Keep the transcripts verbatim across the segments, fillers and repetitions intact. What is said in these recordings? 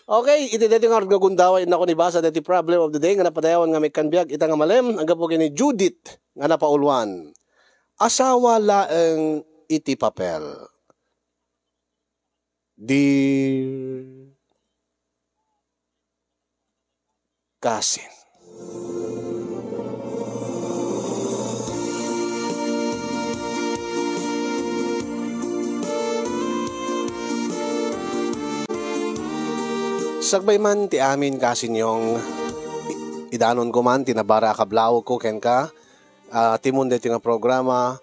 Okay, iti daytoy nga gundaway, innak nibasa daytoy problem of the day nga napadayawan nga maikkan biag ita nga malem, anggapo ken ni Judith nga napauluan. Asawa laeng iti papel. Dear cousin. Sakbay man ti amin, Kasinyong, idanon ko man ti nabara a kablawag ko kenka, ah, timon daytoy nga programa,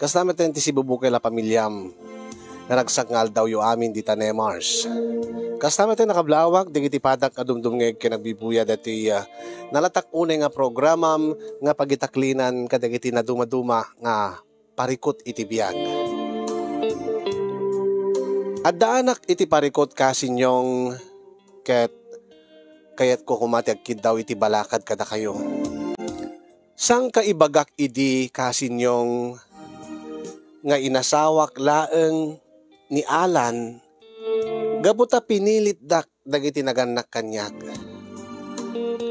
kasta met ti sibubukel a pamiliam, nga ragsak nga aldawyo amin dita Nemars. Kasta met nakablawag dagiti padak a dumdumngeg ken agbibuya daytoy, ah, nalatak unay nga programam nga pagitaklinan kadagiti nadumaduma nga parikut iti biag. Addaanak iti parikut, Kasinyong, ket kayatko koma ti agkiddaw iti balakad kadakayo. Saan kaibagak idi, Kasinyong, nga inasawak laeng ni Alan gapu ta pinilitdak dagiti nagannak kaniak.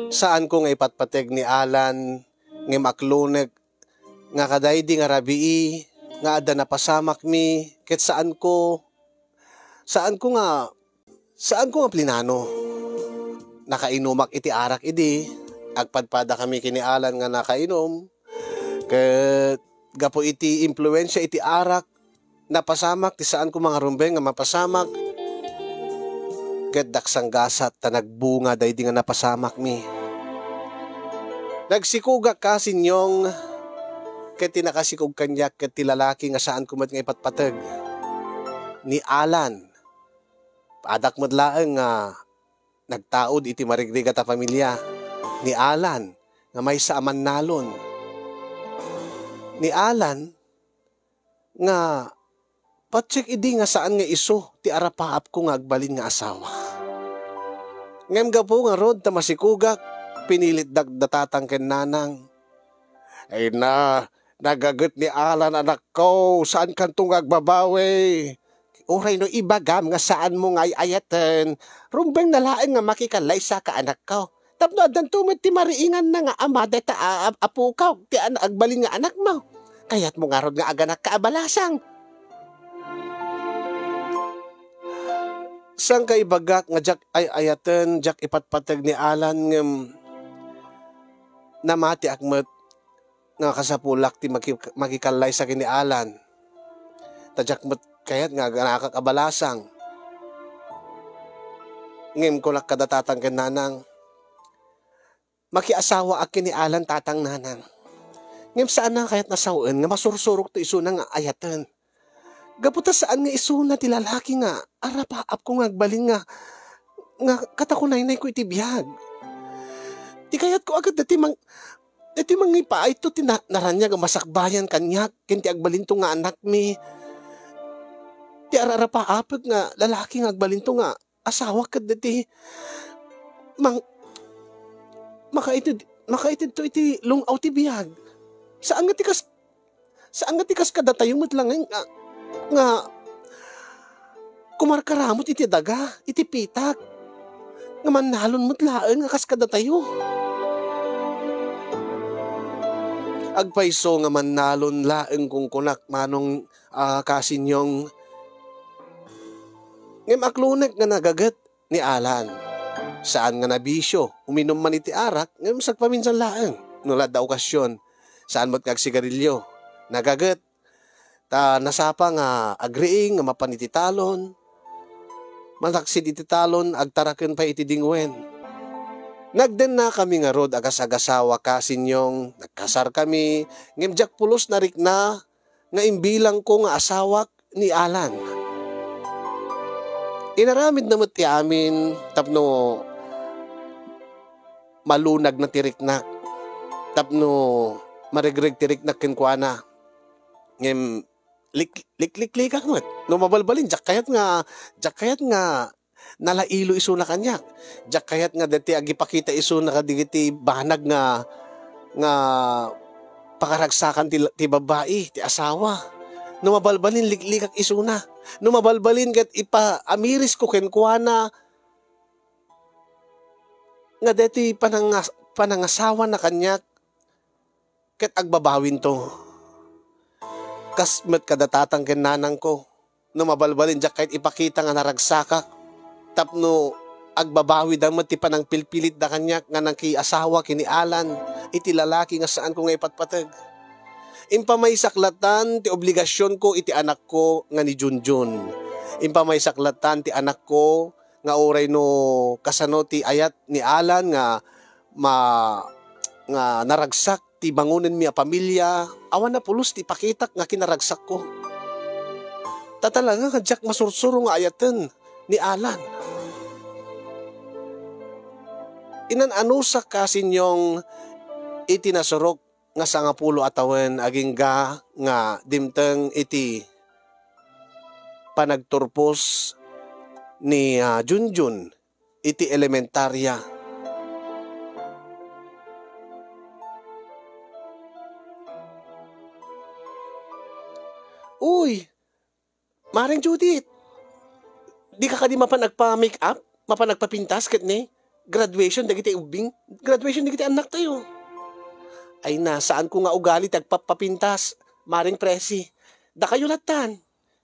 Saanko nga ipatpateg ni Alan, ngem aklonek nga kadaydi nga rabii nga adda napasamakmi, ket saanko, saanko nga, saanko nga plinano. Nakainumak iti arak idi, agpadpadakami ken ni Alan nga nakainum, ket gapu iti impluensia iti arak, napasamak ti saanko nga rumbeng nga mapasamak, ket daksanggasat ta nagbunga daydi nga napasamakmi. Nagsikogak, Kasinyong, ket ti nakasikog kaniak ket ti lalaki nga saanko met nga ipatpateg, ni Alan. Adak met laeng nga nagtaud iti marigrigat a familia, ni Alan nga maysa a mannalon. Ni Alan nga patiek idi nga saan nga isu ti arapaapko nga agbalin nga asawa. Ngem gapu ngarud ta masikogak, pinilitdak da tatang ken nanang. Ay na, nagaget ni Alan, anakko, saankanto nga agbabawi. Uray no ibagam nga saanmo nga ay-ayaten, rumbeng na laeng nga makikallaysaka, anakko. Tapno addanto met ti mariinganna nga ama dayta a, a, apokaw, ti an-, agbalin nga anakmo. Kayatmo ngarud nga aganakka a balasang. Saan kaibagak nga diak ay-ayaten, diak ipatpateg ni Alan, ngem namatiak met nga kasapulak ti maki-, makikallaysa ken ni Alan. Ta diak met kayat nga aganakak a balasang. Ngem kunak kada tatang ken nanang, makiasawaak ken ni Alan, tatang, nanang. Ngem saan nga kayat nga sawen nga masursurok ti isuna nga ayaten. Gapu ta saan nga isuna ti lalaki nga arapaapko nga agbalin nga, nga katakunaynayko iti biag. Ti kayatko a ket daytoy mang-, daytoy mangipayto ti na-, naraniag a masakbayan kaniak ken ti agbalinto nga anakmi. Ti ararapaapek nga lalaki nga agbalinto nga asawa ket daytoy mang-, makaited-, makaitedto iti lung-aw ti biag. Saan nga ti kas-, saan nga ti kas kadatayo met laeng nga, nga kumarkaramut iti daga, iti pitak, nga mannalon met laeng nga kas kadatayo. Agpayso nga mannalon laeng kunkunak, Manong, ah, Kasinyong. Ngem aklonek nga nagaget ni Alan. Saan nga nabisio, uminum man iti arak, ngem sagpaminsan laeng no la adda okasion. Saan met nga agsigarilio. Nagaget, ta nasapa nga agriing nga mapan iti talon. Malaksid iti talon, agtaraken pay iti dingwen. Nagdennakami ngarud a kasagasawa, Kasinyong. Nagkasarkami, ngem diak pulos narikna nga imbilangko nga asawak ni Alan. Inaramidna met ti amin tapno malunagna ti riknak, tapno maregreg ti riknak kenkuana. Ngem lik-, likliklikak met. No mabalbalin, diak kayat nga, diak kayat nga nalailo isuna kaniak. Diak kayat nga daytoy agipakita isuna kadagiti banag nga, nga pakaragsakan ti, ti babbai, ti asawa. No mabalbalin, liklikak isuna. No mabalbalin, ket ipaamirisko kenkuana nga daytoy panangas-, panangasawana kaniak ket agbabawinto. Kas met kada tatang ken nanangko, no mabalbalin, diak kayat ipakita nga naragsakak tapno agbabawida met ti panangpilpilitda kaniak nga nakiasawa ken ni Alan iti lalaki nga saanko nga ipatpateg. Impamaysak lattan ti obligasionko iti anakko nga ni Junjun. Impamaysak lattan ti anakko nga uray no kasano ti ayat ni Alan nga ma-, nga naragsak ti bangonenmi a pamilia, awan a pulos ti ipakitak nga kinaragsakko. Ta talaga nga diak masursuro nga ayaten ni Alan. Inan-anusak ka, Sinyong, iti nasurok nga sangapulo a tawen agingga nga dimteng iti panagturpos ni, ah, Junjun iti elementaria. Uy, Mareng Judith, di ka kadi mapan agpa-make up? Mapan agpapintas ket ni graduation dagiti ubbing? Graduation dagiti annaktayo. Ay na, saanko nga ugali ti agpapapintas, Mareng Presi. Dakayo lattan.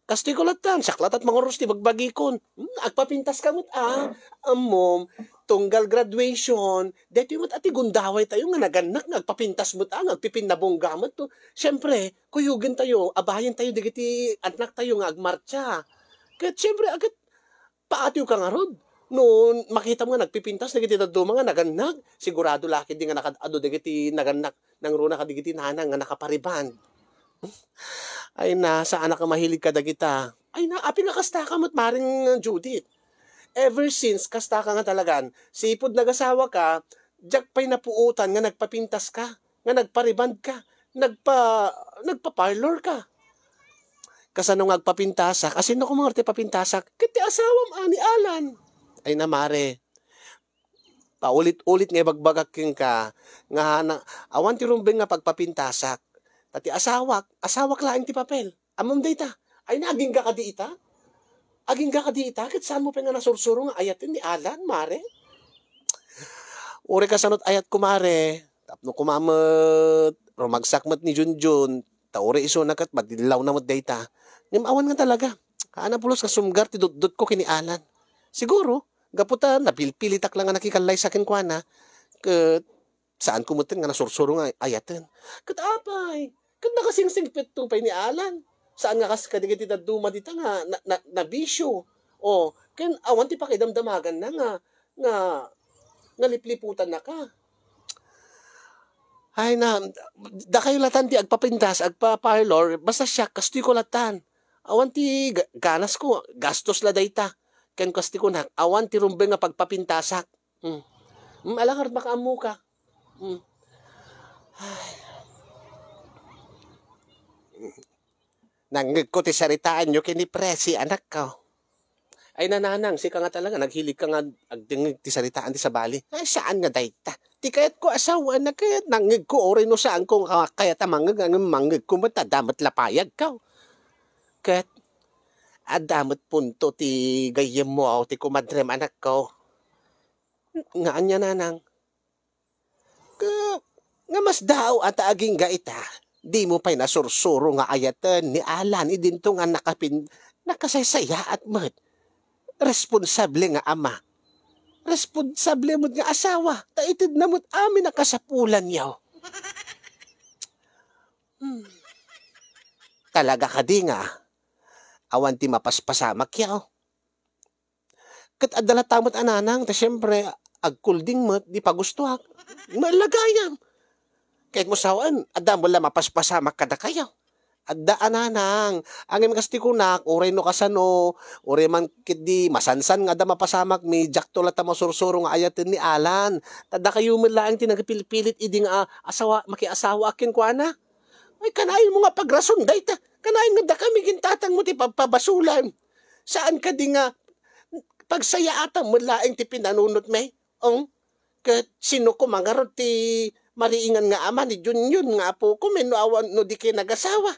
Kastoy ko lattan, siak lattan manguros ti bagbagikon. Hmm, agpapintas ka met, ah. Ammom, tunggal graduation, daytoy met a ti gundaway tayo nga nagannak nga agpapintas met, ah, nga agpipinnabongga met, no? Siyempre, kuyogentayo, abayentayo dagiti annaktayo nga agmartsa. Ket siyempre, a, ket paatiw ka ngarud. No makitam nga nagpipintas dagiti dadduma nga nagannak, sigurado la ketdi nga nakaad-adu dagiti nagannak, nangruna kadagiti nanang nga nakapariband. Ay na, saanak a mahilig kadagita. Ay na, apay nga kasta ka met, Mareng Judith? Ever since, kasta ka nga talagan, sipud nagasawa ka, diak pay napuotan nga nagpapintas ka, nga nagpariband ka, nagpa-, nagpa-parlor ka. Kasano nga agpapintasak? Asino koma ngarud ti papintasak? Ket ti asawam a ni Alan. Ay na, Mare, paulit-ulit nga ibagbagak kenka nga na-, awan ti rumbeng nga pagpapintasak. Ta ti asawak, asawak laeng ti papel. Ammom dayta? Ay na, agingga kadi ita? Agingga kadi ita? Ket saanmo pay nga nasursuro nga ayaten ni Alan, Mare? Uray kasano ti ayatko, Mare. Tapno koma met, rumagsak met ni Junjun, ta uray isuna ket madillawna met dayta. Ngem awan nga talaga. Haan a pulos nga sumgar ti dutdotko ken ni Alan. Siguro, gapu ta napilpilitak la nga nakikallaysa kenkuana, ket saanko metten nga nasursuro nga ayaten. Ket apay, ket nakasingsingpetto pay ni Alan. Saan nga kas kadagiti dadduma dita nga na, na, nabisio. O, ken awan ti pakidamdamaganna nga, nga, nga lipliputannaka. Ay na, dakayo latan ti agpapintas, agpa-parlor, basta siak, kastoyko latan. Awan ti ga-, ganasko, gastos la dayta. Ken kas ti kunak, awan ti rumbeng nga pagpapintasak. Hmm. Hmm, ala ngarud makaammoka. Hmm. Ay. Nangngegko ti saritaanyo ken ni Presi, anakko. Ay, nananang, sika nga talaga, naghilig ka nga agdengngeg ti saritaan ti sabali. Ay, saan nga dayta? Ti kayatko a sawen, ket nangngegko, uray no saanko nga kayat a mangngeg, ngem mangngegko met, adda met la payagko. Ket, adda met punto ti gayyemmo, ti kumadrem, anakko. Nga ania, nanang? Ka, nga masdaaw a ta agingga ita, dimo pay nasursuro nga ayaten ni Alan idinto nga nakapin-, nakasaysayaat met. Responsable nga ama. Responsable met nga asawa. Ta itedna met amin a kasapulanyo. Hmm. Talaga kadi nga awan ti mapaspasamakyo? Ket adda latta met a nanang, ta siempre, agkulding met, di pagustuak. Mailagayam. Ket mo sawen, adda met la mapaspasamak kadakayo. Adda a nanang, ngem kas ti kunak, uray no kasano, uray man ketdi masansan nga adda mapasamakmi, diakto latta masursuro nga ayaten ni Alan. Ta dakayo met laeng ti nagpilpilit idi nga, ah, asawa, makiasawaak kenkuana. Ay, kanayon mo nga pagrason dayta. Kanayon nga dakami ken tatangmo ti pagpabasolan. Saan kadi nga pagsayaatam met laeng ti pinanunotmi? Ong? Ket sino koma ngarud ti mariingan nga ama ni Junjun nga apokon, wenno awan no di ket nagasawa?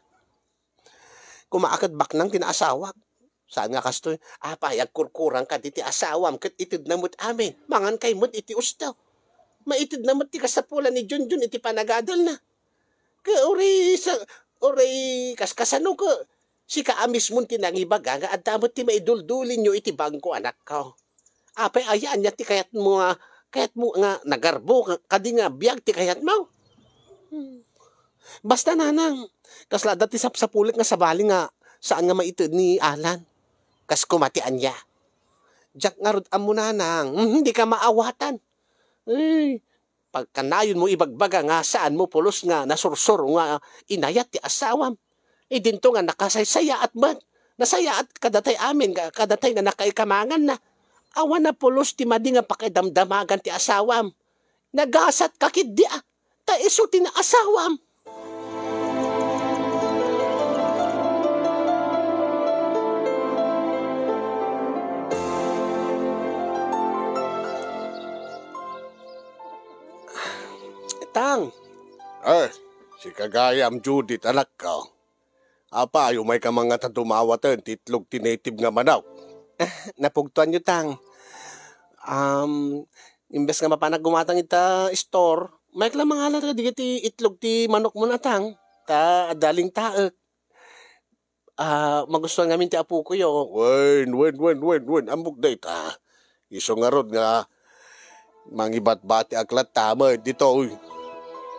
Koma a ket baknang ti naasawak. Saan nga kastoy? Apay, agkurkurang kadi ti asawam ket itedna met amin. Mangan kay met iti usto. Maitedna met ti kasapulan ni Junjun iti panagadelna. Ket uray sa-, uray kaskasano ket sika a mismon ti nangibaga nga adda met ti maiduldulinyo iti bangko, anakko. Apay aya, ania ti kayatmo nga, kayatmo nga nagarbo, nga, kadi nga biag ti kayatmo? Hmm. Basta, nanang, kasla adda ti sapsapulek nga sabali nga saan nga maited ni Alan. Kas kuma ti ania. Diak ngarud ammo, nanang. Hmm, dika maawatan. Ay, pagkanayonmo ibagbaga nga saanmo pulos nga nasursuro nga inayat ti asawam. Idinto nga nakasaysayaat met. Nasayaat kadatay amin, ka-, kadatay nga nakaikamanganna. Awan a pulos ti madi nga pakaidamdamagan ti asawam. Nagasatka ketdi a, ta isu ti naasawam. Tang. Eh, sika gayam, Judith, anakko. Apay, umayka man ngata dumawaten ti itlog ti native nga manok? Napugtoanyo, Tang. Um, imbes nga mapanak gumatang ita store, mayat la mangalan dagiti itlog ti manokmon a, Tang. Ta adda lingtaek. Ah, magustuhan ngamin ti apokoyo. Wen, wen, wen, wen, wen. Ammok dayta. Isu ngarud nga mangibatbati ak latta met ditoy.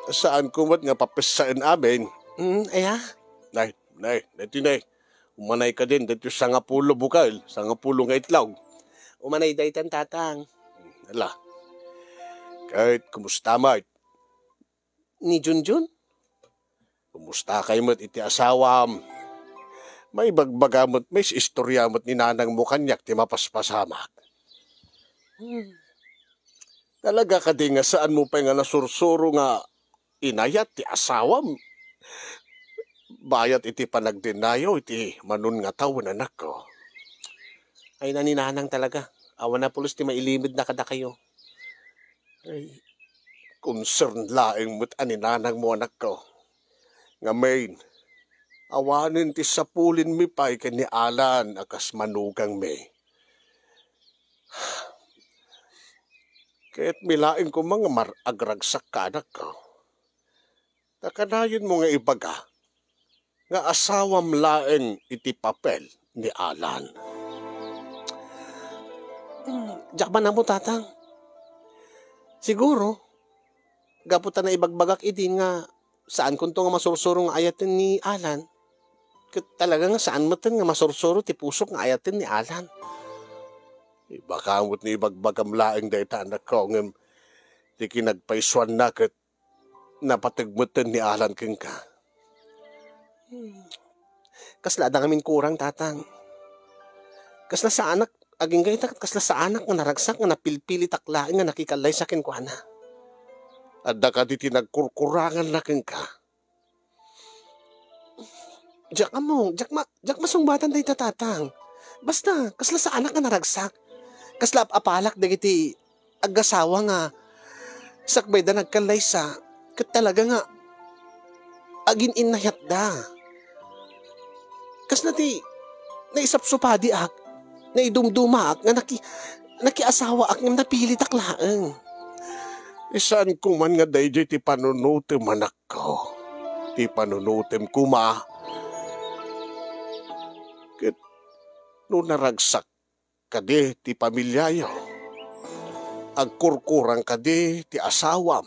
Saanko met nga papessaen amin. Mm, aya? Nay, nay, daytoy, nay. Umanay kadin, daytoy sangapulo bukel, sangapulo nga itlog. Umanay daytan, Tatang. Ala. Ket, kumusta met? Ni Junjun? Kumustakay met iti asawam? Maibagbaga met, maistorya met ni nanangmo kaniak ti mapaspasamak. Hmm. Talaga kadi nga saanmo pay nga nasursuro nga inayat ti asawam? Bayat iti panagdenayo iti manun nga tawen, anakko. Ay, na ni nanang talaga. Awan a pulos ti mailimedna kadakayo. Ay, concern laeng met a ni nanangmo, anakko. Ngamin, awanen ti sapulinmi pay ken ni Alan a kas manugangmi. Ket mi laeng koma nga mar-, agragsakka, anakko. Ta kanayonmo nga ibaga nga asawam laeng iti papel ni Alan. Hmm, diak man ammo, Tatang. Siguro, gapu ta naibagbagak idi nga saankonto nga masursuro nga ayaten ni Alan, ket talaga nga saan metten nga masursuro ti pusok nga ayaten ni Alan. Ibaka met no ibagbagam laeng dayta, anakko, ngem ti kinagpaysuanna ket napateg metten ni Alan kenka. Hmm. Kasla adda ngamin kurang, Tatang. Kasla saanak, agingga ita ket kasla saanak nga naragsak nga napilpilitak laeng nga nakikallaysa kenkuana. Adda kadi ti nagkurkuranganna kenka? Diak ammo, diak ma-, diak masungbatan dayta, Tatang. Basta, kasla saanak nga naragsak. Kasla ap-apalak dagiti aggasawa nga sakbayda nagkallaysa, ket talaga nga agin-innayatda. Kasla ti naisupsupadiak, naidumdumaak nga naki-, nakiasawaak ngem napilitak laeng. Saan ko man nga daydiay ti panunotem, anakko. Ti panunotem koma. Ket no naragsak kadi ti pamiliayo? Agkurkurang kadi ti asawam?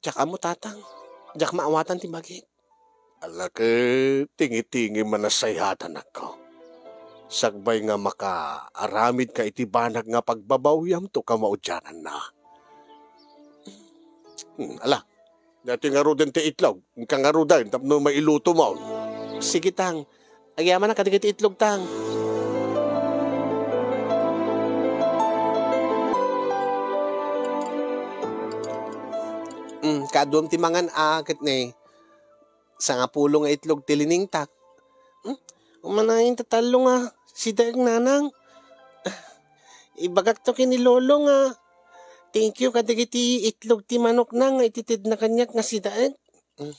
Diak ammo, Tatang. Diak maawatan ti bagik. Ala ket tingitingim a nasayatanakko. Sakbay nga makaaramidka iti banag nga pagbabawiamto kamaudiananna. Hmm, ala, daytoy ngaruden ti itlog. Inka ngaruden tapno mailutomon. Sige, Tang. Agyamanak kadagiti itlog, Tang. Hmm, kaaduam ti mangan a ket ne, sangapulo nga itlog ti liningtak. Hmm? Umanayen ta tallo nga sidaek, nanang. Ibagakto ken ni Lolo nga thank you kadagiti itlog ti manokna nga ititedna kaniak nga sidaek. Hmm.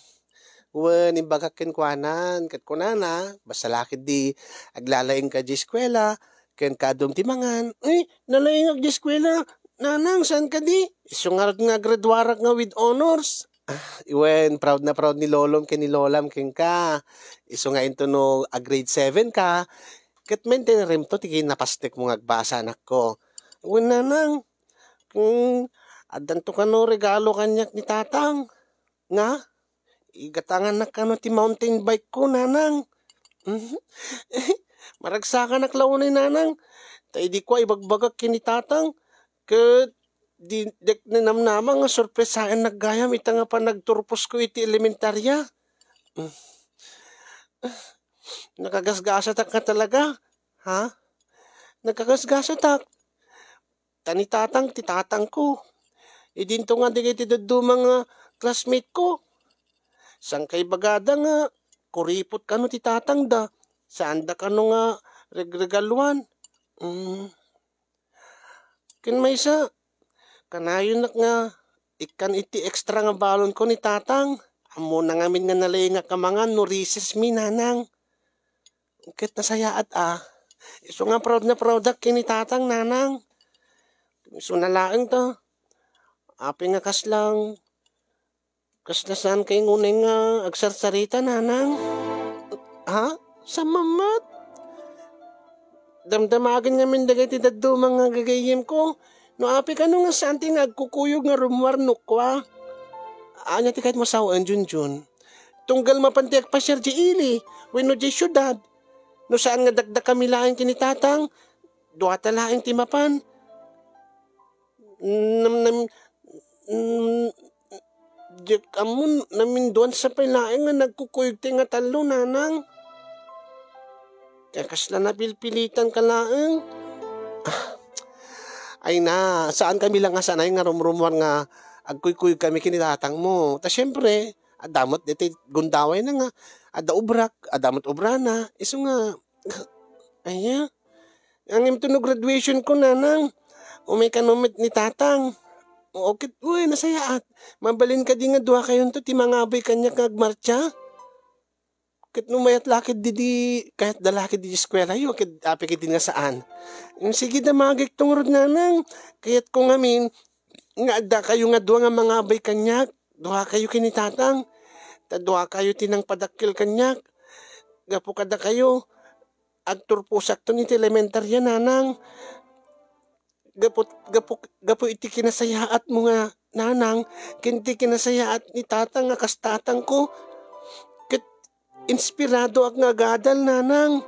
Wen, imbagak kenkuanan, ket kunana, basta la ketdi aglalaingka idiay eskuela, ken kaadum ti mangan. Uy, nalaingak di eskuela. Nanang, saan kadi? Isu ngarud nga graduarak nga with honors. Ah, wen, proud na proud ni lolom ken ni lolam kenka. Isu nga intono a grade seven ka, ket maintainiremto ti kinapastekmo nga agbasa, anakko. Wen, nanang, hmm, addanto kano regalo kaniak ni tatang. Nga? Igatangannak kano ti mountain bike ko, nanang. Maragsakanak la unay, nanang. Ta idi kua, ibagbagak ken ni tatang, ket di, dek ninamnama nga sorpresaennak gayam ita nga panagturposko iti elementarya. Nakagasgasatak nga talaga, ha? Nakagasgasatak. Ta ni tatang ti tatangko. Idinto nga dagiti dadduma nga classmate ko. Saan kaibagada nga kuripot kano ti tatangda, saanda kano nga regregaluan. Mm. Ken maysa, kanayonak nga ikkan iti extra nga balon ko ni tatang. Ammona ngamin nga nalaingak a mangan no recess mi, nanang. Ket nasayaat a. Isu nga proud na proudak ken ni tatang, nanang. Isu na laeng ta. Apay nga kaslang, kasla saan kay ngunay nga agsarsarita, nanang? Ha? Saan man met? Damdamagen ngamin dagiti dadduma nga gagayyemko. No apay kano nga saan ti nga agkukuyog nga rummuar no kua? Ania ti kayatmo a sawen, Junjun? Tunggal mapan ti agpasiar diay ili wenno diay siudad. No saan nga dakdakami laeng ken ni tatang, duata laeng ti mapan. Nam-, nam-, mm, diak ammo, naminduan sa pay laeng nga nagkukuyog ti nga tallo, nanang. Kaya kasla napilpilitan ka laeng. Ah, ay na, saan kami lang nga sanay nga rumrumuar nga agkuykuyog kami ken ni tatang mo. Ta siyempre, adda met deti gundawayna nga adda obrak, adda met obrana. Isu nga, aya, ngem no graduation ko, nanang, umay kano met ni tatang. O, ket, uy, nasayaat. Mabalin kadi nga dua kayonto ti mangabay kaniak nga agmartsa? Ket no mayat la ketdi di, kayatda la ketdi di eskuelayo, ket apay ketdi nga saan? Mm, sige, damagekto ngarud, nanang. Kayatko ngamin nga adda kayo nga dua nga mangabay kaniak. Dua kayo ken ni tatang. Ta dua kayo ti nangpadakkel kaniak. Gapu kada kayo, agturposakton iti elementarya, nanang. Gapu, gapu, gapu iti kinasayaatmo nga nanang, ken ti kinasayaat ni tatang nga kas tatangko. Ket inspiradoak nga agadal, nanang.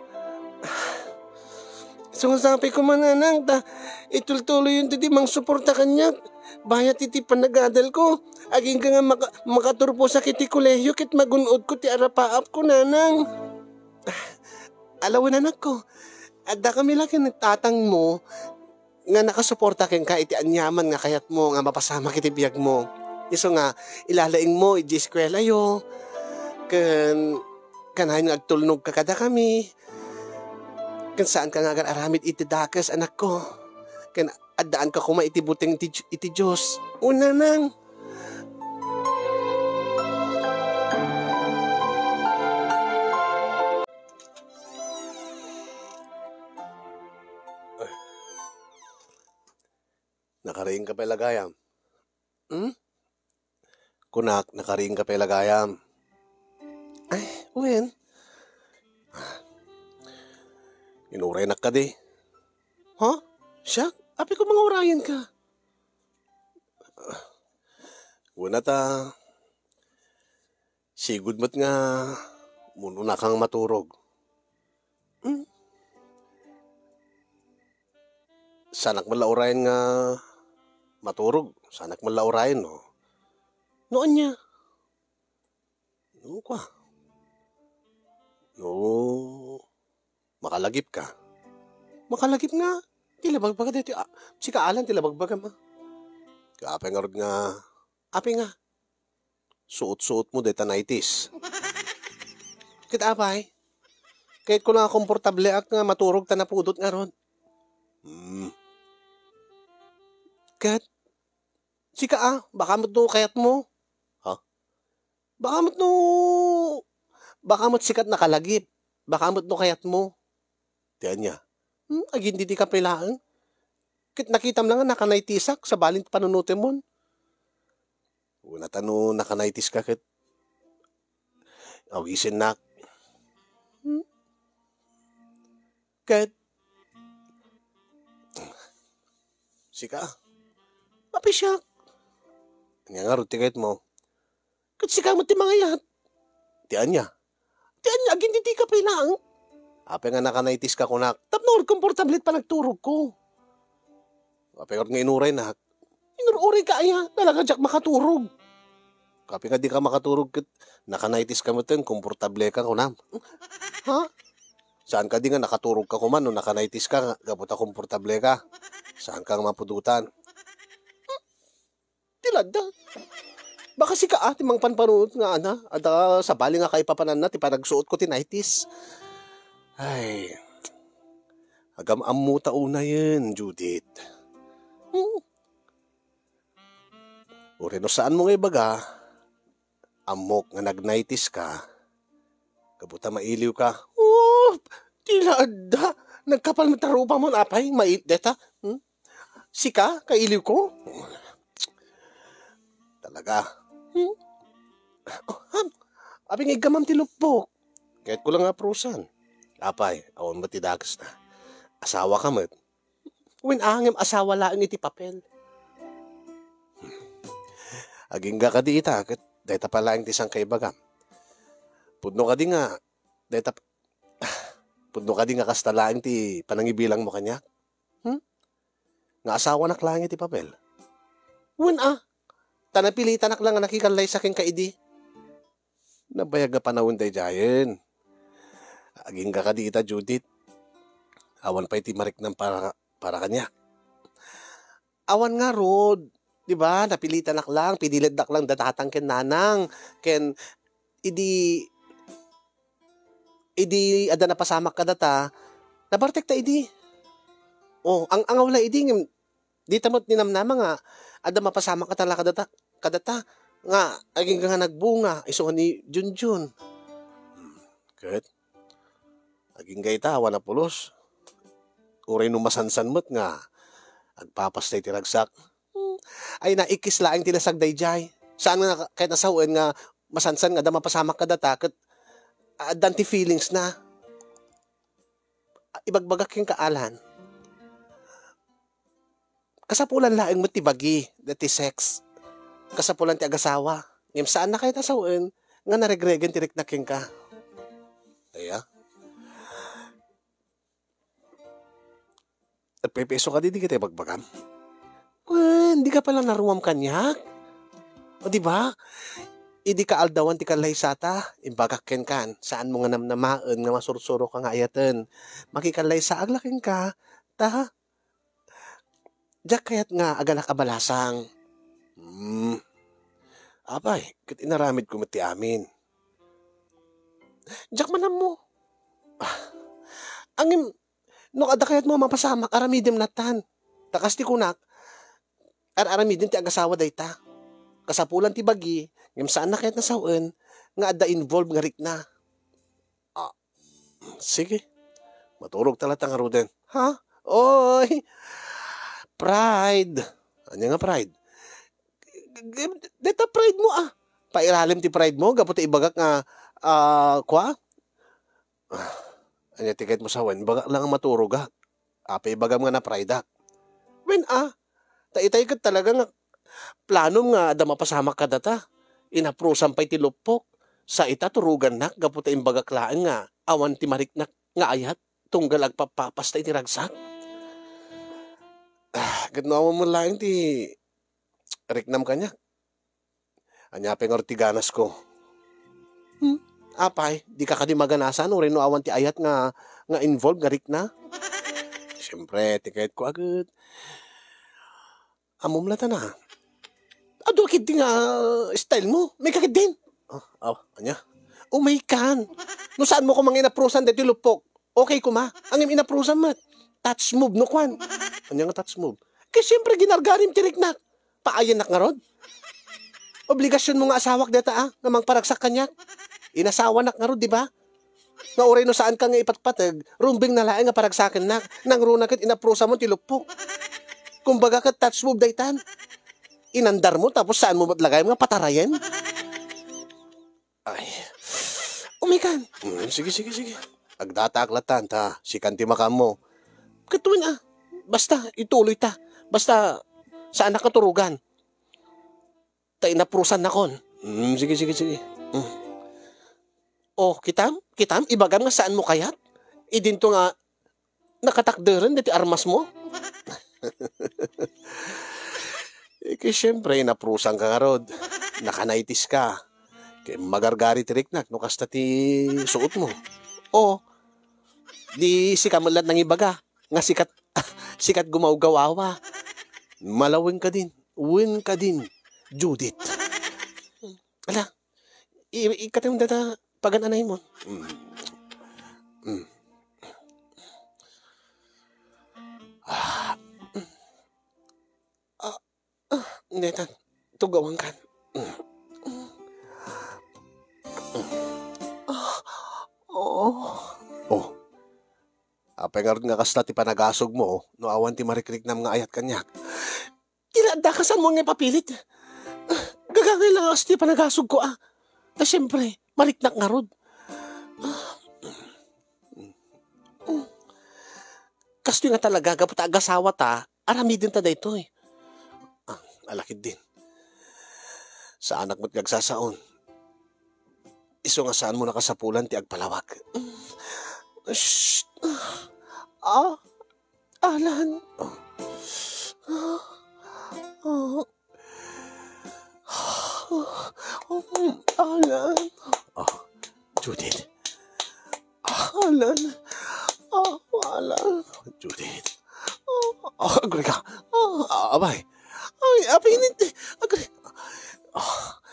Sumasapi koma, nanang, ta itultuloyonto ti mangsuporta kaniak. Bayat iti panagadalko. Agingga nga maka-, makaturposak iti kolehio ket magun-odko ti arapaapko, nanang. Alawen, anakko, adda kami la ken tatangmo nga nakasuporta kenka iti aniaman nga kayatmo nga mapasamak iti biagmo. Isu nga, ilalaingmo iti eskuelayo, ken kanayon nga agtulnogka kadakami, ken saanka nga agar-aramid iti dakes, anakko. Ken addaanka koma iti buteng ti, iti Dios. Una, nang. Nakariingka pay la gayam? Hmm? Kunak, nakariingka pay la gayam? Ay, wen. Inuraynak kadi? Ha? Siak? Apay ko nga urayenka? Kuna ta, sigud met nga umuna-unakang maturog. Hmm? Saanak met la urayen nga maturog. Saanak met la urayen, no? No ania? No, kua. No, makalagipka. Makalagip nga, ti labagbaga daytoy, ah, sika alan ti labagbagam, ah. Apay ngarud nga, apay nga, suot-suotmo dayta nineties. Ket apay, kayatko la nga komportableak nga maturog ta napudot ngarud. Hmm. Ket, sika, ah, baka met no kayatmo. Ha? Baka met no, baka met sika ti nakalagip. Baka met no kayatmo. Ti ania? Hmm, agindidi ka pay laeng. Ket nakitam la nga nakanaytisak, sabali ti panunotemon. Una ta no nakanaytiska ket awisennak. Hmm? Ket sika, mapisiak. Ania ngarud ti kayatmo? Ket sika met ti mangayat. Ti ania? Ti ania, agindidi ka pay laeng? Apay nga nakanaytiska kunak? Tapno komportable ti panagturogko. Apay ngarud nga inuraynak? Inur-uray ka aya, talaga diak makaturog. Apay nga di ka makaturog ket nakanaytiska metten, komportable ka kunam? Ha? Saan kadi nga nakaturog ka koma no nakanaytiska nga gapu ta komportable ka? Saan ka nga mapudotan? Ti ladda. Baka sika a ti mangpanpanunot nga ana, adda sabali nga kaipapananna ti panagsuotko ti nighties. Ay, agam-ammo ta unayen, Judith. Hmm. Uray no saanmo nga ibaga, ammok nga nag-nighties ka, gapu ta mailiw ka. Oh, ti ladda. Nagkapal met ta rupamon, apay, mai-, deta? Hmm? Sika, kailiw ko? Talaga? Hmm? Oh, ham. Abi nga iggamam ti luppok. Kayatko la nga aprusan. Apay, awan met ti dakesna. Asawa ka met. Wen, angem asawa laeng iti papel. Agingga kadi ita, ket dayta pay laeng ti sangkaibagam. Pudno kadi nga, dayta, pudno kadi nga kasta laeng ti panangibilangmo kaniak? Hmm? Nga asawanak laeng iti papel? Wen a, ta napilitanak la nga nakikallaysa kenka idi. Nabayag nga panawen daydiayen. Agingga kadi ita, Judith. Awan pay ti mariknam para, para kaniak. Awan ngarud, di ba? Napilitanak lang, piniletdak lang da tatang ken nanang, ken idi, idi adda napasamak kadata, nabartek ta idi. Oh, ang angaw la idi, ngem dita met ninamnama nga adda mapasamak kata la kadata, kadata, nga agingga nga nagbunga, isu nga ni Junjun. Hmm, ket? Agingga ita, awan a pulos. Uray no masansan met nga agpapasta iti ragsak. Hmm. Ay, naikis laeng ti lasag daydiay. Saan nga kayat a sawen nga masansan nga adda mapasamak kadata ket addan ti feelings na. Ibagbagak kenka, Alan. Kasapulan laeng met ti bagi, ti sex. Kasapulan ti agasawa. Ngem saan na kayat a sawen nga naregregen ti rikna kenka. Aya? Agpepeso ka di, di kita ibagbagam? Wen, di ka pala naruam kaniak? O, di ba? Idi kaaldawan ti kallaysata, imbagak kenkan, saanmo nga namnamaen nga masursuro ka nga ayaten. Makikallaysaak la kenka, ta diak kayat nga agalak a balasang. Hmm. Apay, ket inaramidko met ti amin. Diak man ammo. Ah, ngem, no adda kayatmo a mapasamak, aramidem natan. Ta kas ti kunak, ar-aramiden ti agasawa dayta. Kasapulan ti bagi, ngem saan na kayat nga sawen nga adda involved nga rikna. Ah, sige. Maturog ta latta ngaruden. Ha? Oy! Pride. Ania nga pride? G-, g-, deta pride mo, ah. Pairalem ti pride mo, gapu ta ibagak nga, ah, kwa? Ah, ania ti kayat mo sawen? Ibagak lang nga maturogak. Apay ibagam nga naprideak? Wen, ah, ta itay ket talaga nga planom nga adda mapasamak kadata. Inaprusam pay ti luppok. Sa ita, turugannak gapu ta imbagak laeng nga awan ti mariknak nga ayat tunggal agpapapasta iti ragsak. Ah, ket no awan met laeng ti riknam kaniak. Ania pay ngarud ti ganasko? Hmm? Apay, di ka kadi maganasan uray no awan ti ayat nga, nga involved nga rikna? Siyempre, ti kayatko a ket. Ammom la ta na. Adu ketdi nga style mo. May ka ketdin. Ah, aw, ania? Umay kan. No saanmo koma nga inaprosan daytoy luppok, okay koma. Ngem inaprosan met. Touch move, no kwan. Ania nga touch move? Kay siyempre, ginargarim ti riknak. Paayannak ngarud. Obligasionmo nga asawak deta, ah, nga mangparagsak kaniak. Inasawanak ngarud, di ba? Nga uray no saanka nga ipatpateg, rumbeng na laeng nga paragsakennak, nangruna ket inaprusam ti luppok. Kumbaga ket touch move daytan. Inandarmo tapos saanmo met lagayem nga patarayen. Ay. Umikan. Mm, sige, sige, sige. Agdataak latan ta sikan ti makaammo. Ket wen a. Basta, ituloy ta. Basta, saanak a turugan. Ta inaprusannakon. Mm, sige, sige, sige. Mm. Oh, kitam? Kitam? Ibagam nga saanmo kayat? Idinto nga nakatakderen deti armasmo? Ket siempre, inaprusanka ngarud. Nakanaytiska. Ket magargari ti riknak no kasta ti suotmo. O, di sika met laeng nangibaga nga sikat, sikat gumawgawawa. Malawen ka din. Wen ka din, Judith. Ala, i-, ikkatem data pagan-anaymo. Mm. Mm. Ah. Ah, ah, netan. Tugawankan. Mm. Mm. Ah, oh. Oh. Apay ngarud nga kasta ti panagasugmo, no awan ti marikriknam nga ayat kaniak? Ti la adda ka, saanmo nga ipapilit? Gagangay lang a kasta ti panagasugko, a. Ta siempre, mariknak ngarud. Kastoy nga talaga, gapu ta agasawata, aramidenta daytoy. Ah, ala ketdin. Saanak met nga agsasaon. Isu nga saanmo nakasapulan ti agpalawag. Shh! Ah, Alan. Ah, ah, ah, Alan. Ah, Judith. Alan. Ah, Alan. Judith. Ah, ah, agri ka. Ah, abay. Ay, apinit. Agri. Ah,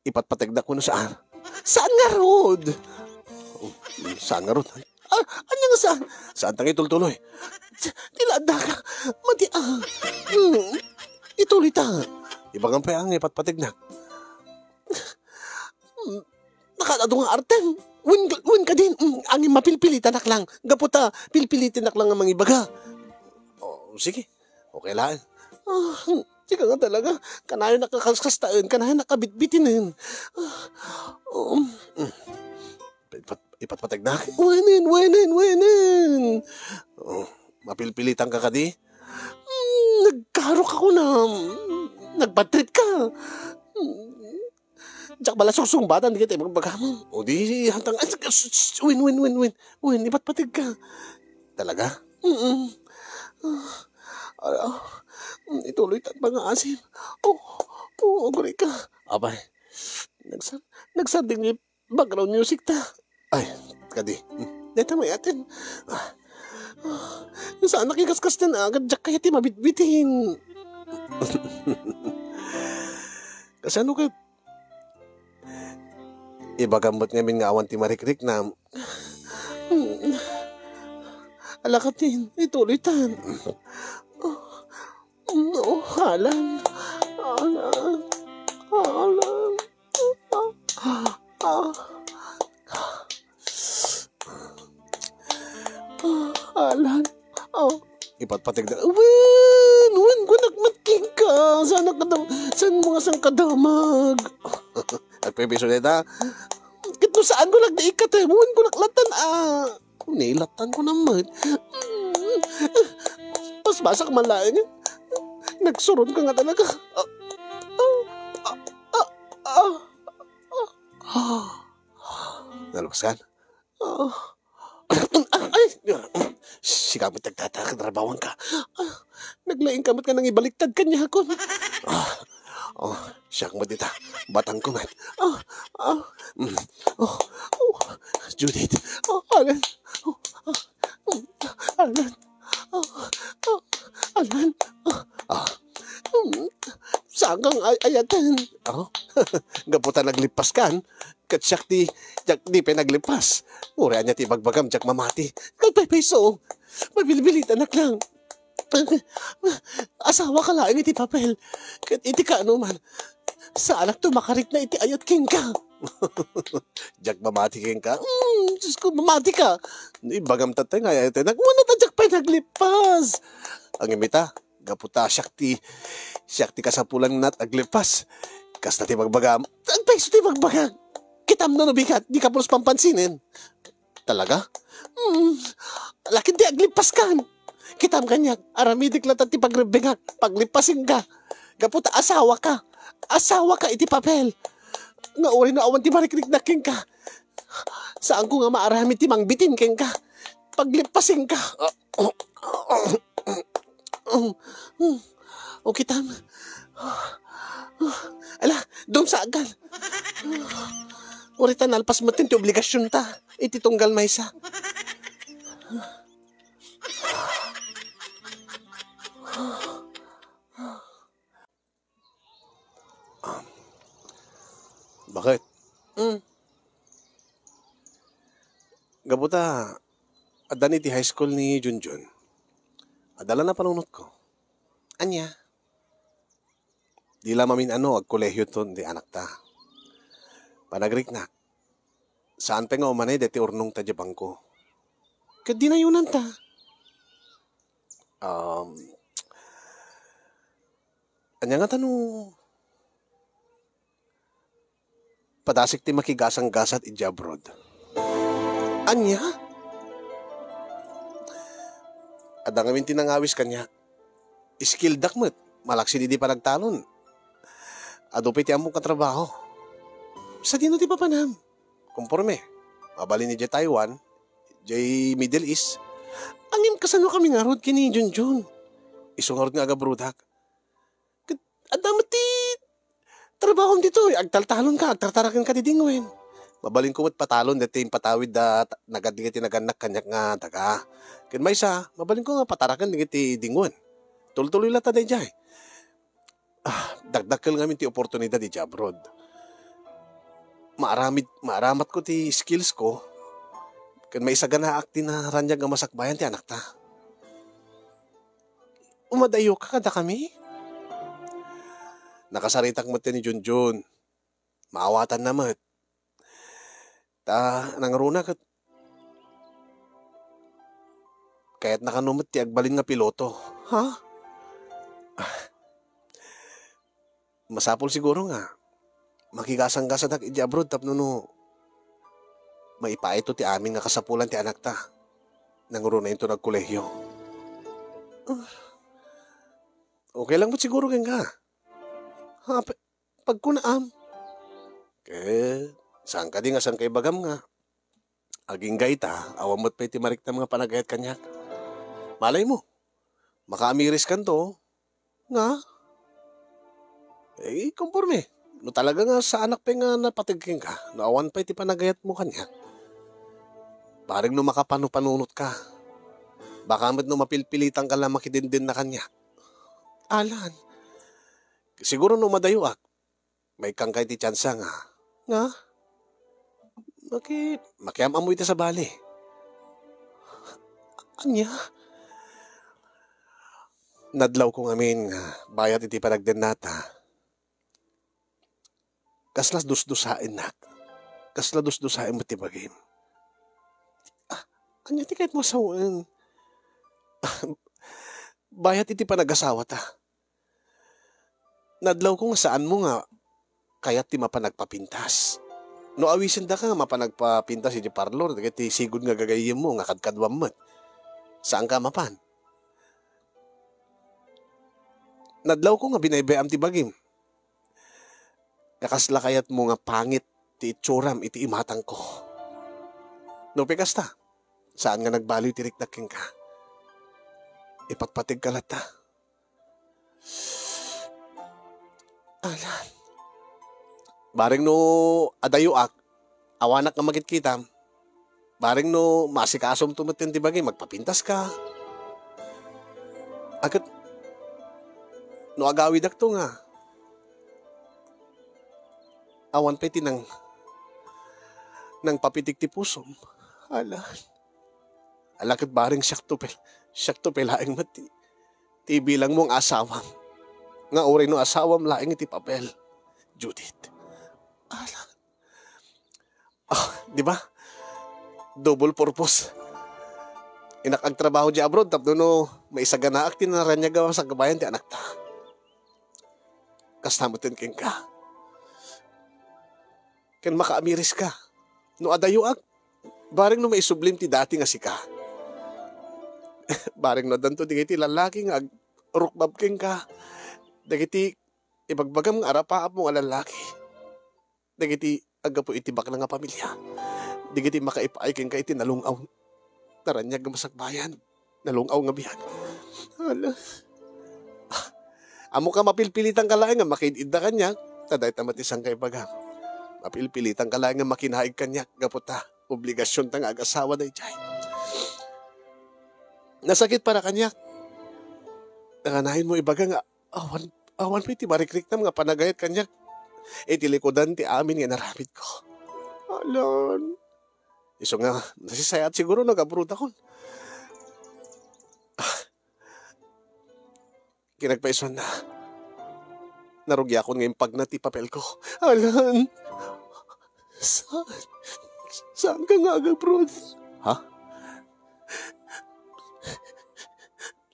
ipatpategnak wenno saan? Saan ngarud? Oh, saan ngarud? Ah, ania nga saan? Saan ta nga itultuloy? Ti la adda ka. Madi, ah. Mm. Ituloy ta. Ibagam pay nga ipatpategnak. Mm. Nakaad-adu nga artem. Wen, wen ka din. Mm, angin mapilpilitanak lang. Gapu ta, pilpilitanak lang nga mangibaga. Oh, sige. Okay lang. Ah, sika nga talaga. Kanayon a kakaskastaen, kanayon a kabitbitinen. Ah, um, mm. Ipat-, ipatpategnak. Wenen, wenen, wenen. Oh, mapilpilitanka kadi? Mm, nagkarok ako na. Nagbatrip ka. Mm. Diak bala sungsungbatan dagiti ibagbagam. O di, hantang, ay, sus, sus, win, win, win, win. Win, ipatpategka. Talaga? Mm-mm. Ah, ah, mm, ituloy ta pangasim. Oh, oh, aguri ka. Abay, nagsar-, nagsarding ni background music ta. Ay, kadi. Hmm, deta may atin. Ah, ah, saan nakikaskas na agad, diak kaya ti mabitbitin. Kasano ka Ibagam met ngamin nga awan ti marikriknam. Ala katin, ituloy tan. Oh, Alan. Alan. Alan. Ah, ah, ah. Ah, Alan. Oh. Ipatpategda. Wen, wen, kunak met kenka. Saan ka dam-, saan mo nga saan kadamag? Agpaypayso dayta. Ket no saan ko nagdiik ka, te, wen ko naklatan, ah. Nilatanko na met. Paspasak man laeng. Nagsuron ka nga talaga. Ah, ah, ah, ah, ah. Nalabas ka? Ah. Ay! Sika met ti agtata, katrabahoanka. Ah, naglaing ka met nga nangibaliktad kaniakon. Ah, oh, siak met dita. Batangko met. Ah, ah, mm. Oh, oh, Judith. Oh, Alan. Oh, ah, mm, Alan. Oh, oh, Alan. Oh, ah, mm, saan kang ay-, ayaten? Oh, gapu ta naglippas kan. Ket siak ti, diak, di pay naglippas. Uray ania ti ibagbagam, diak mamati. Agpaypayso. Mabilbilitanak lang. Asawa ka laeng iti papel. Ket iti kaano man, saanak ti makarikna iti ayat kenka. Diak mamati kenka. Mm, Diyos ko, mamati ka. Ibagam tatay nga, ay, tayo, nagmuna ta, diak pay naglippas. Ang imita, gapu ta, siak ti, siak ti kasapulan nga aglippas. Kasta ti bagbagam. Agpayso ti bagbagam. Kitam no, no bigat, di ka pulos pampansinen. Talaga? Hmm, lakin ti aglippas kan. Kitam kaniak, aramidik latta ti pagrebbengak, paglippasen ka. Gapu ta asawa ka. Asawa ka iti papel. Nga uray no awan ti marikriknak kenka. Saanko nga maaramid ti mangbitin kenka. Paglippasen ka. O kitam. Ala, dumsagan. Uray ta nalpas met ti obligasionta iti tunggal maysa. Bakit? Hmm. Gapu ta, adda ni ti high school ni Junjun. Adda la napanunotko. Ania? Di la mamin-ano, agkolehio ton ti anakta. Panagriknak. Saan pay nga umanay deti urnongta diay bangko. Ket dinayonanta. Um, ania ngata no padasik ti makigasanggasat idiay abroad? Ania? Adda ngamin ti nangawis kaniak. Skilldak met, malaksid idi panagtalon. Adu pay ti ammok a trabaho. Sadino ti papanam? Komporme. Mabalin idiay Taiwan, idiay Middle East. Ngem kasano kami ngarud ken ni Junjun? Isu ngarud nga agabrodak. Ket adda met ti trabahom ditoy, agtaltalon ka, agtartaraken ka ti dingwen. Mabalin ko met patalon daytoy impatawid da ta-, nagad-, dagiti nagannak kaniak nga daga. Ken maysa, mabalin ko nga pataraken dagiti dingwen. Tultuloy latta daydiay. Ah, dakdakkel ngamin ti oportunidad idiay abroad. Maaramid, maaramatko ti skills ko, ken maisaganaak ti naraniag nga masakbayan ti anakta. Umadayo ka kadakami? Nakasaritak met ni Junjun. Maawatanna met. Ta nangruna ket kayatna kano met ti agbalin nga piloto. Ha? Masapul siguro nga makigasanggasadak idiay abroad tapno no maipaayto ti amin nga kasapulan ti anakta. Nangruna inton agkolehiyo. Ah. Okay lang met siguro kenka. Ha, pe-, pagkunaam. Ket, saan kadi nga saan ka ibagam nga agingga ita, awan met pay ti mariknam nga panagayat kaniak. Malay mo, makaamiriskanto, nga? Eh, komporme. No talaga nga saanak pay nga napateg kenka, no awan pay ti panagayatmo kaniak. Bareng no makapano-panunot ka. Baka met no mapilpilitan ka lang makidenden na kaniak. Alan, siguro no madayoak, maikkan kay ti tiansa nga, nga? Maki-, makiam-ammo iti sabali. Ania? Nadlawko ngamin nga bayat iti panagdennata. Kasla dusdusaennak. Kasla dusdusaen met ti bagim. Ah, ania ti kayatmo a sawen? Bayat iti panagasawata. Nadlawko nga saanmo nga kayat ti mapan agpapintas. No awisendaka nga mapan agpapintas iti parlor, dagiti sigud nga gagayyemmo nga kadkaduam met. Saanka a mapan. Nadlawko nga binaybay-am ti bagim. Nga kasla kayatmo nga pangit ti itsuram iti imatangko. Nupay kasta, saan nga nagbaliw ti riknak kenka. Ipatpategka latta. Alan. Bareng no adayoak, awanak nga makitkitam. Bareng no maasikasom to met ti bagim, magpapintaska. Ket no agawidakto nga, awan pay ti nang-, nangpapitik ti pusom. Alan. Ala ket bareng siakto pay, siakto pay laeng met ti, ti ibilangmo nga asawam. Nga uray no asawam laeng iti papel, Judith. Ala. Ah, di ba? double purpose. Innak agtrabaho di abroad tapno no maisaganaak ti naraniag a masakbayan ti anakta. Kasta metten kenka. Ken makaamiriska. No adayoak, bareng no maisublim ti dati nga sika. Bareng no addanto dagiti lallaki nga agrukbab kenka. Dagiti ibagbagam nga arapaapmo nga lallaki. Dagiti aggapu iti bakla nga pamilia. Dagiti makaipaay kenka iti nalung-aw. Naraniag nga masakbayan. Nalung-aw nga biag. Ala. Ah, ammoka, mapilpilitanka laeng nga makid-idda kaniak. Ta dayta met ti sangkaibaga. Mapilpilitanka laeng nga makinaig kaniak gapu ta obligasionta nga agasawa daydiay. Nasakit para kaniak. Nakanayon mo ibaga nga awan, awan pay ti marikriknam nga panagayat kaniak iti likudan ti amin nga inaramidko. Alan. Isu nga, nasisayaat siguro no agabrodakon. Ah, kinagpaisuanna. Narugiakon nga impagna ti papelko. Alan, saan, saanka nga agabrod? Ha?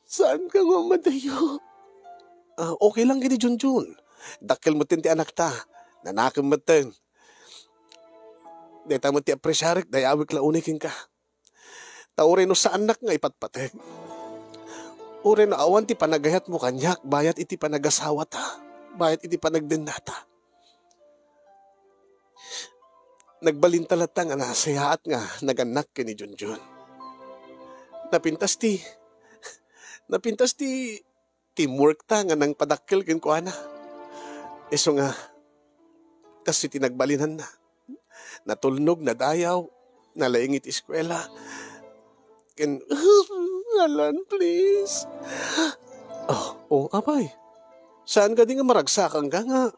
Saanka nga umadayo? Ah, okay lang ken ni Junjun. Dakkel metten ti anakta. Nanakem metten. Dayta met ti apresiarek, dayawek la unay kenka. Ta uray no saannak nga ipatpateg. Uray no awan ti panagayatmo kaniak bayat iti panagasawata, bayat iti panagdennata. Nagbalinta latta nga nasayaat nga nagannak ken ni Junjun. Napintas ti, napintas ti teamwork ta nga nangpadakkel kenkuana. Isu nga, kas iti nagbalinanna, natulnog, nadayaw, nalaing iti eskuela. Ken, Alan, please. Oh, oh, apay. Saan kadi nga maragsakanka nga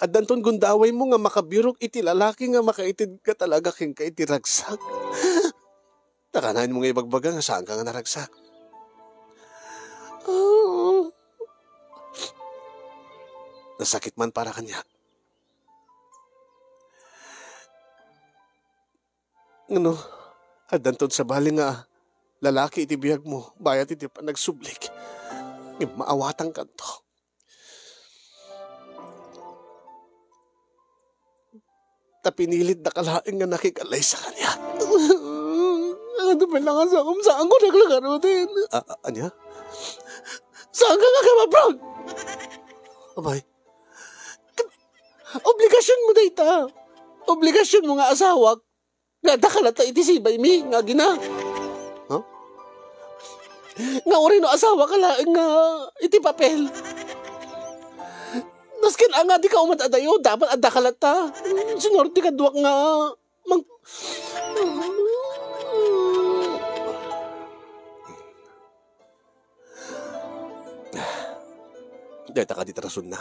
addanton gundawaymo nga makabirok iti lalaki nga makaited ka talaga kenka iti ragsak? Nakanayon mo nga ibagbaga nga saanka nga naragsak. Ah. Nasakit man para kaniak. Ngano, addanton sabali nga lalaki iti biagmo, bayat iti panagsublik. Ngem maawatankanto. Ta pinilitdaka laeng nga nakikallaysa kaniak. Adu pay la nga saom, saanko nak la garuden. A-, a-, ania? Saanka nga agabroad? Abay. Obligasionmo dayta. Obligasionmo nga asawak. Nga adda ka latta iti sibaymi nga agina. Huh? Nga uray no asawaka laeng nga iti papel. Nasken anga dika umad-adayo, dapat adda ka latta. Sinuarte kaduak nga mang-, Dayta kadi ti rasonna.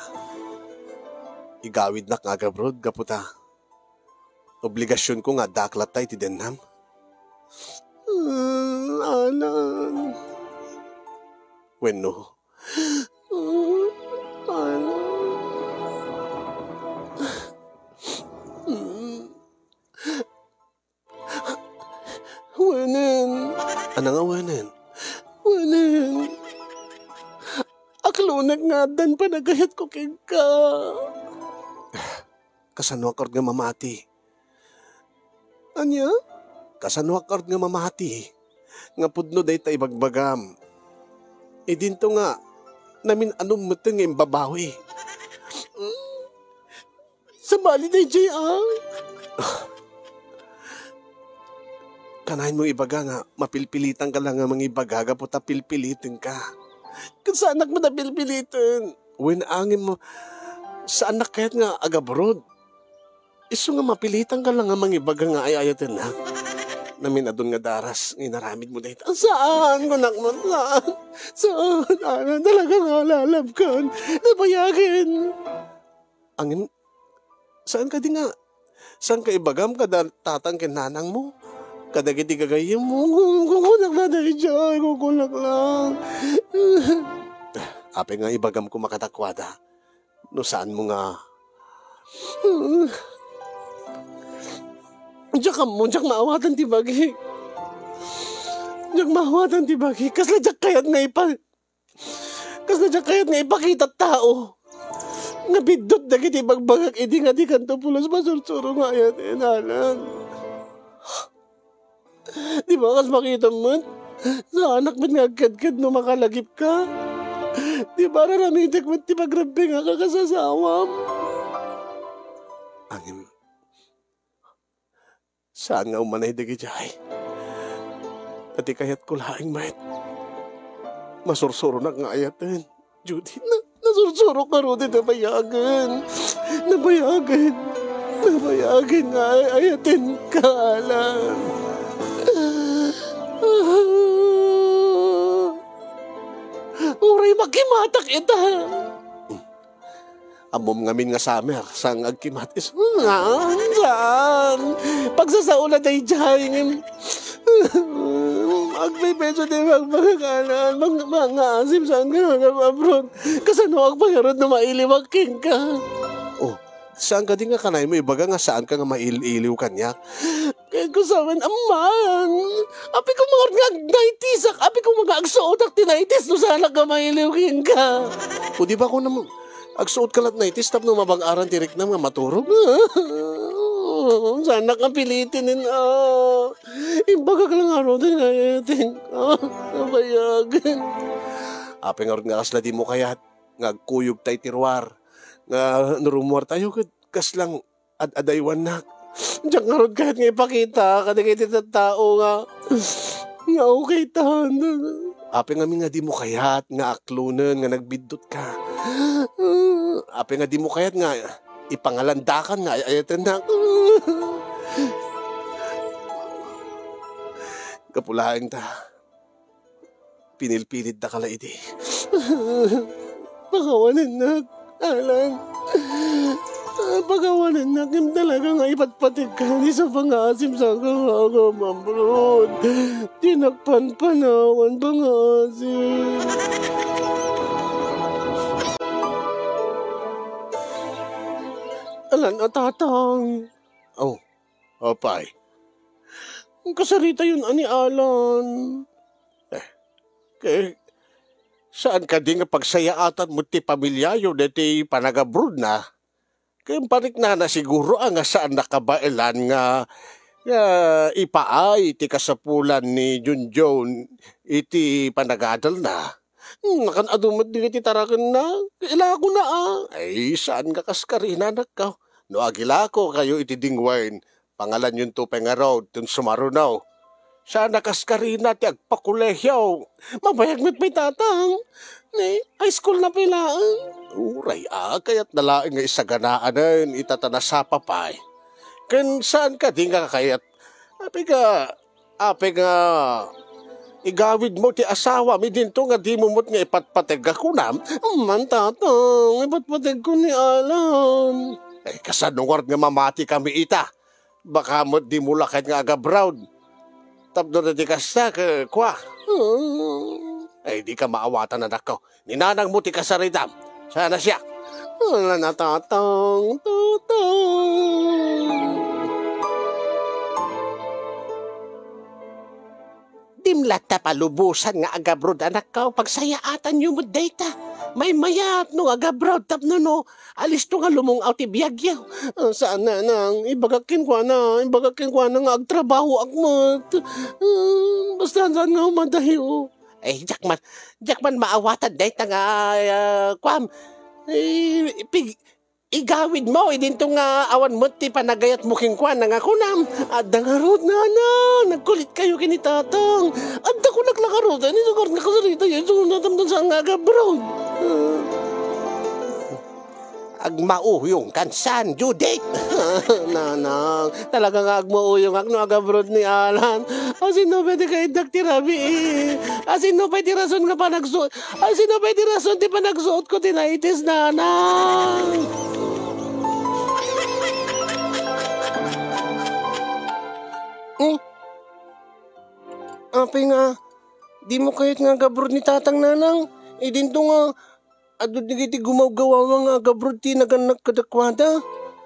Igawidnak nga agabroad gapu ta obligasionko nga addaak latta iti dennam. Mm, Alan. Wenno. Mm, Alan. Mm. Wenen. Ania nga wenen? Wenen. Aklonek nga addan panagayatko kenka. Kasanoak ngarud nga mamati? Ania? Kasanoak ngarud nga mamati? Nga pudno dayta ibagbagam. Idinto nga namin-anom metten nga imbabawi. Sabali daydiay, ah. Kanayon mo ibaga nga mapilpilitanka la nga mangibaga gapu ta pilpilitenka. Ket saanak met a pilpiliten. Wen, ngem, saannak kayat nga agabroad. Isu nga mapilitanka la nga mangibaga nga ay-ayatennak. Namin-adun nga daras nga inaramidmo dayta. Saan, kunak met, saan? Saan? Ano, talaga nga alalabkan. Nabayagen. Ngem, saan kadi nga, saanka ibagam kada tatang ken nanangmo? Kadagiti gagayyemmo, kukunak la daydiay, kukunak lang. Apay nga ibagamko makadakuada? No saanmo nga, Diak ammo, diak maawatan ti bagi. Diak maawatan ti bagi. Kasla diak kayat nga ipa-, kasla diak kayat nga ipakita tao nga biddut dagiti bagbagak idi nga di kanto pulos masursuro nga ayat, Alan. Di ba kas makita met? Saanak met nga agkedked no makalagipka. Di ba, raramitek met ti pagrabbengak a kas asawam. Ngem, saan nga umanay dagidiay. Ta ti kayatko laeng met, masursuronak nga ayaten. Judy, na-, nasursurok ngarud ti nabayagen. Nabayagen. Nabayagen nga ay-, ayatenka, Alan. Uray makimatak ita. Ammom ngamin nga Summer, saan nga agkimat? Is-, saan? Saan? Pagsasao la daydiay, ngem agpipetso ti bagbagak, Alan. Mang-, mangaasim saan nga nagababron. Kasano agpagarud no mailiwak kenka? Oh, saan kadi nga kanaymo ibaga nga saanka nga mail-iliw kaniak? Kayatko sawen, amman. Apay ko nga ngarud nga agnightiesak, apay ko nga agsuotak ti nighties no saanak nga mailiw kenka. O di ba kunam, agsuotka la't nighties tapno mabang-aran ti riknam nga maturog? Saanak nga piliten, ah. Imbagak la ngarud nga ayatenka. Nabayagen. Apay ngarud nga kasla dimo kayat nga agkuyogta iti ruar, nga no rumuartayo ket kaslang ad-adaywannak. Diak ngarud kayat nga ipakita kadagiti tattao nga, nga okay ta. Apay ngamin nga dimo kayat nga aklonen nga nagbiddutka? Apay nga dimo kayat nga ipangalandakan nga ay-ayatennak? Gapu laeng ta, pinilpiliddaka la idi. Pakawanennak, Alan. Pakawanennak, ngem talaga nga ipatpategka, di sa pangaasim sa kakakamamrod. Di nakpanpanawan pangaasim. Alan a tatang. Oh, apay. Kasaritayon a ni Alan. Eh, ke-, saan kadi nga pagsayaatan met ti pamiliayo daytoy panagabrodna? Ken pariknana siguro a nga saan nakabaelan nga, nga ipaay ti kasapulan ni Junjun iti panagadalna. Hmm, nakan-adu met dagiti tarakenna. Ilakona, a. Ay, saan nga kaskarina, anakko? No agilakokayo iti dingwayen, pangalanyonto pay ngarud ken sumaruno. Saan a kaskarina ti agpakolehio. Mabayag met pay tatang. Ni, high school na pay laeng. Uray a, kayatna laeng nga isaganaanen ita ta nasapa pay. Ken saan kadi nga kayat? Apay nga, apay nga igawidmo ti asawam idinto nga dimo met nga ipatpateg a kunam? Amman, tatang, ipatpategko ni Alan. Ay, kasano ngarud nga mamatikami ita? Baka met dimo la kayat nga agabroad. Tapno no di kasta, ke-, kua. Hmm. Ay, dika maawatan, anakko. Ni nanangmo ti kasaritam. Saan a siak? Ala na, tatang, tatang. Dim latta palubosan nga agabroad, anakko. Pagsayaatanyo met dayta. Maymayat no agabroad tapno no alisto nga lumung-aw ti biagyo. Ah, saan, nanang, ibagak kenkuana, ibagak kenkuana nga agtrabahoak met. Ah, basta saan nga umadayo. Eh, diak man, diak man maawatan dayta nga, ah, kuam, eh, pig-, igawidmo, idinto nga awan met ti panagayatmo kenkuana nga kunam, "Adda ngarud, nanang, nagkulitkayo ken ni tatang." Adda kunak la ngarud, ni sugar nga kasarita, isu natamdan saan nga agabroad. Ah. Agmauyongkan saan, Judith? Nanang, talaga nga agmauyongak no agabroad ni Alan. Asino pay ti kaiddak ti rabii? Asino pay ti rason nga panagsu-, asino pay ti rason ti panagsuotko ti nighties, nanang? Hmm? Apay nga, dimo kayat nga agabroad ni tatang, nanang? Idinto nga, adu dagiti gumawgawawa nga agabroad ti nagannak kadakuada.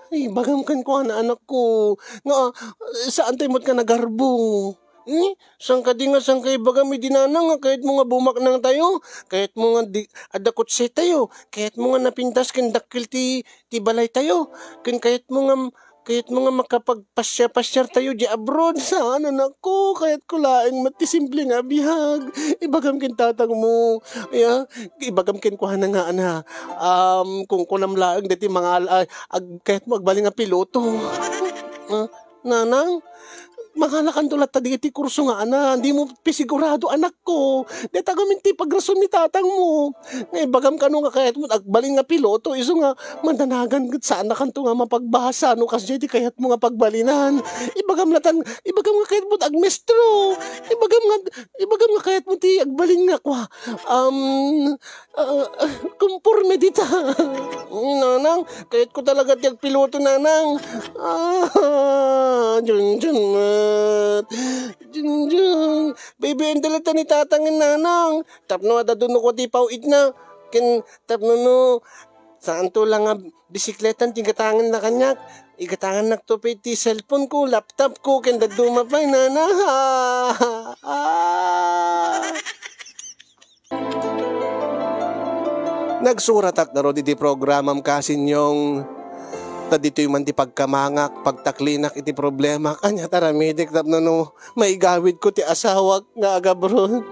Ay, ibagam kenkuana, anakko, nga, ah, saan tayo met nga nagarbo. Eh, saan kadi nga, saan ka ibagam idi nanang nga kayatmo nga bumaknang tayo? Kayatmo nga di, adda kotse tayo? Kayatmo nga napintas ken dakkel ti, ti balay tayo? Ken kayatmo nga, kayatmo nga makapagpasiar-pasiar tayo di abroad? Saan, anakko? Kayatko laeng met ti simple nga biag. Ibagam ken tatangmo. Ya, ibagam kenkuana nga, ana, um, kunkunam laeng deti mangal-, ah, ag-, kayatmo agbalin nga piloto. Ah, nanang, mangalakanto latta dagiti kurso nga ana, dimo pisigurado, anakko. Dayta ngamin ti pagrason ni tatangmo. Nga ibagam kano nga kayatmo agbalin nga piloto, isu nga mandanagan ket saannakanto nga mapagbasa no kasdiay ti kayatmo nga pagbalinan. Ibagam latan, ibagam nga kayatmo agmestro. Ibagam nga, ibagam nga kayatmo ti agbalin nga kua. Um, ah, ah, konporme dita. Nanang, kayatko talaga ti agpiloto, nanang. Ah, Junjun met. Junjun. Baby, endala ta ni tatang, nanang. Tapno adda duno ko ti paw-itna. Ken tapno no, saanto lang nga bisikletan ti gatangan na kaniak. Igatangannak to pay ti cellphone ko, laptop ko, ken dadduma pay, nanang. Ah! Nagsuratak ngarud iti programam, Kasinyong, ta ditoy man ti pagkamangak, pagtaklinak iti problema. Ania ti aramidek tapno no maigawidko ti asawak nga agabroad?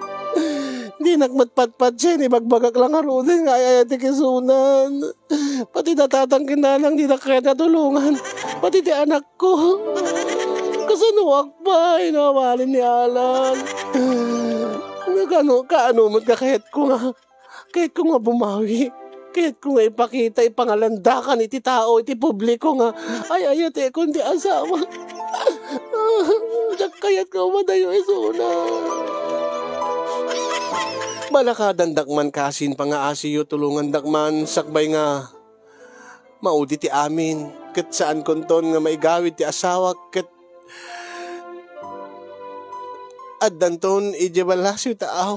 Dinak met patpatien, ibagbagak la ngaruden nga ay-ayatek isunan. Pati da tatang ken nanang didak kayat nga tulongan. Pati ti anakko. Kasanoak pay no mabalin ni Alan? Nga kano, kaano met nga kayatko nga, kayatko nga bumawi. Kayatko nga ipakita, ipangalandakan iti tao, iti publiko nga ay-ayatekon ti asawa. Diak kayat nga umadayo isuna. Balakadandak man, Kasin, pangaasiyo, tulongandak man, sakbay nga maudi ti amin, ket saankonton nga maigawid ti asawak, ket addanton idiay ballasiw ta aw.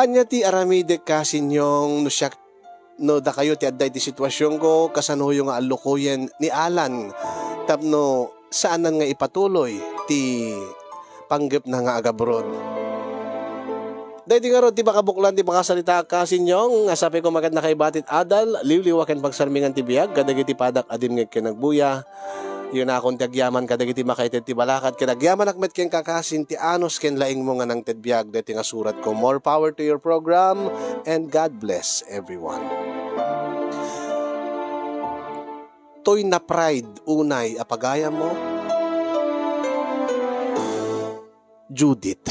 Ania ti aramidek, Kasinyong, no siak, no dakayo ti adda iti situasionko, kasanoyo nga allukoyen ni Alan tapno saanan nga ipatuloy ti panggepna nga agabroad? Daydi ngarud ti pakabuklan ti pakasaritaak, Kasinyong, nga sapay koma ket nakaibati ti adal, liwliwa ken pagsarmingan ti biag kadagiti padak a dimngeg ken agbuya. Yunakon ti agyaman kadagiti makaited ti balakat, ken agyamanak met kenka, Kasin, ti anus ken laingmo nga nangted biag daytoy nga suratko. More power to your program, and God bless everyone. Toy na-pride unay a pagayammo, Judith.